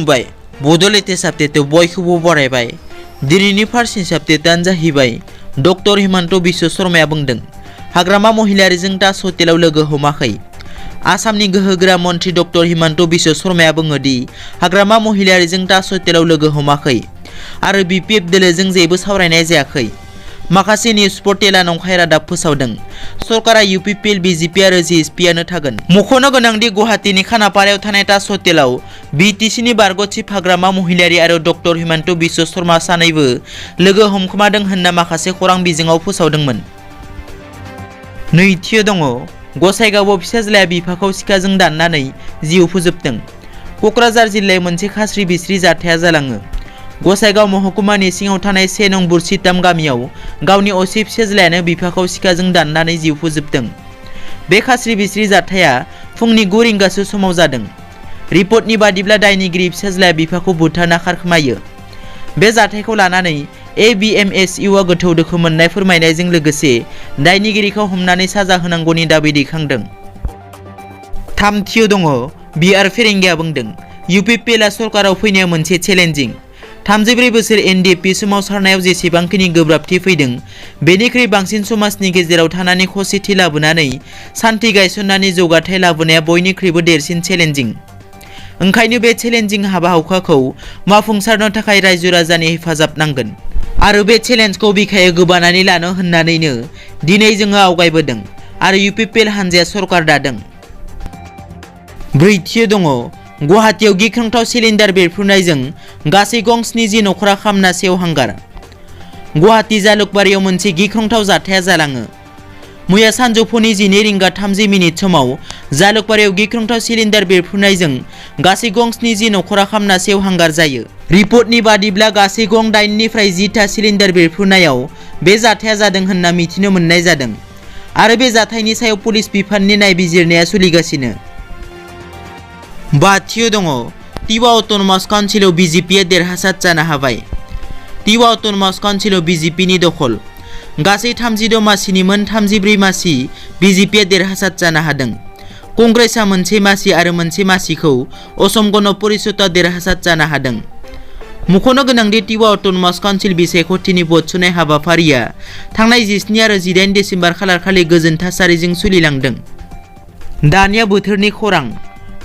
खुलुमबाय बड'लेण्ड आपडेटआव बयखौबो बरायबाय। दिनैनि फार्स्ट आपडेटआनो जाहैबाय डक्टर हिमन्त बिश्व शर्माया बुंदों हाग्रामा महिलारिजों ताज हटेलाव लोगो हमाखै। आसामनि गोहोगोरा मन्त्रि डक्टर हिमन्त बिश्व शर्माया बुङो दि हाग्रामा महिलारिजों ताज हटेलाव लोगो हमाखै आरो BPF दोलोजों जेबो सावरायनाय जायाखै। माखासे निउज पर्टेला नंखाय रादाब फोसावदों। सरकारा UPPL BJP आरो GSP आनो थागोन। मख'नो गोनांदि गुवाहाटीनि खानापारायाव थानाय ताज हटेलाव BTCनि बारग' चिफ हाग्रामा महिलारि आरो डक्टर हिमन्त बिश्व शर्मा सानैबो लोगो हमखोमादों होनना माखासे खौरां बिजोङाव फोसावदोंमोन। नैथियाव दङ गसाइगावआव फिसाज्लाया बिफाखौ सिखाजों दाननानै जिउ फोजोबदों। क'क्राझार जिल्लायाव मोनसे खास्रि बिस्रि जाथाया जालाङो। गसाइगाव महकुमानि सिङाव थानाय 1 नं बुरसिताम गामियाव गावनि असे फिसाज्लायानो बिफाखौ सिखाजों दाननानै जिउ फोजोबदों। बे खास्रि बिस्रि जाथाया फुंनि 9 रिंगासो समाव जादों। रिपर्टनि बादिब्ला दायनिगिरि फिसाज्लाया बिफाखौ बुथारना खारखोमायो। बे जाथायखौ लानानै ABMSUआ गोथौ दुखु मोननाय फोरमायनायजों लोगोसे दायनिगिरिखौ हमनानै साजा होनांगौनि दाबि दैखांदों। थामथियाव दङ BR फेरेंगिया बुंदों UPPLआ सरकाराव फैनायाव मोनसे चेलेन्जिं। 34 बोसोर NDP सोमावसारनायाव जेसेबांखिनि गोब्राबथि फैदों बेनिख्रुइ बांसिन समाजनि गेजेराव थानानै खौसेथि लाबोनानै सान्थि गायसननानै जौगाथाय लाबोनाया बयनिख्रुइबो देरसिन चेलेन्जिं। ओंखायनो बे चेलेन्जिं हाबा-हुखाखौ मावफुंसारनो थाखाय रायजो राजानि हेफाजाब नांगोन आरो बे चेलेन्जखौ बिखायाव गोबानानै लानो होननानैनो दिनै जोङो आवगायबोदों आरो UPPL हानजाया सरकार दादों। ब्रैथियाव दङ गुवाहाटीयाव गिख्रंथाव सिलिन्डार बेरफ्रुनायजों गासै गं 70 नखरा खामना सेवहांगार। गुवाहाटी जालुकबारियाव मोनसे गिख्रंथाव जाथाया जालाङो। मैया सानजौफुनि 12:30 समाव जालुकबारियाव गिख्रंथाव सिलिन्डार बेरफ्रुनायजों गासै गं 70 नखरा खामना सेवहांगार जायो। रिपर्टनि बादिब्ला गासै गं 8 निफ्राय 10 था सिलिन्डार बेरफ्रुनायाव बे जाथाया जादों होनना मिथिनो मोननाय जादों आरो बे जाथायनि सायाव पुलिस बिफाननि नायबिजिरनाया सोलिगासिनो। बाथियाव दङ टिवा अट'नमास काउन्सिलाव BJPआ देरहासार जानो हाबाय। टिवा अट'नमास काउन्सिलाव BJPनि दखल। गासै 36 मासिनि मोन 34 मासि BJPआ देरहासार जानो हादों। कंग्रेसआ मोनसे मासि आरो मोनसे मासिखौ असम गण परिषदआ देरहासार जानो हादों। मख'नो गोनांदि टिवा अट'नमास काउन्सिल बिसायख'थिनि भट सुनाय हाबाफारिया थांनाय 17 आरो 18 दिसेम्बर खालारखालि गोजोन थासारिजों सोलिलांदों। दानिया बोथोरनि खौरां।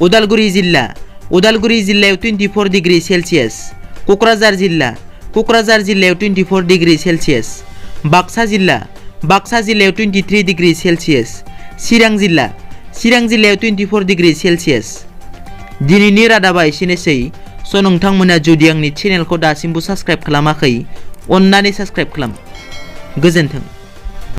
उदालगुरि जिल्लायाव 24 डिग्री सेल्सियास। क'क्राझार जिल्लायाव 24 डिग्री सेल्सियास। बाक्सा जिल्लायाव 23 डिग्री सेल्सियास। चिरां जिल्लायाव 24 डिग्री सेल्सियास। दिनैनि रादाबा एसेनोसै। नोंथांमोना जुदि आंनि चेनेलखौ दासिमबो साबस्क्राइब खालामाखै अन्नानै साबस्क्राइब खालाम। गोजोन्थों।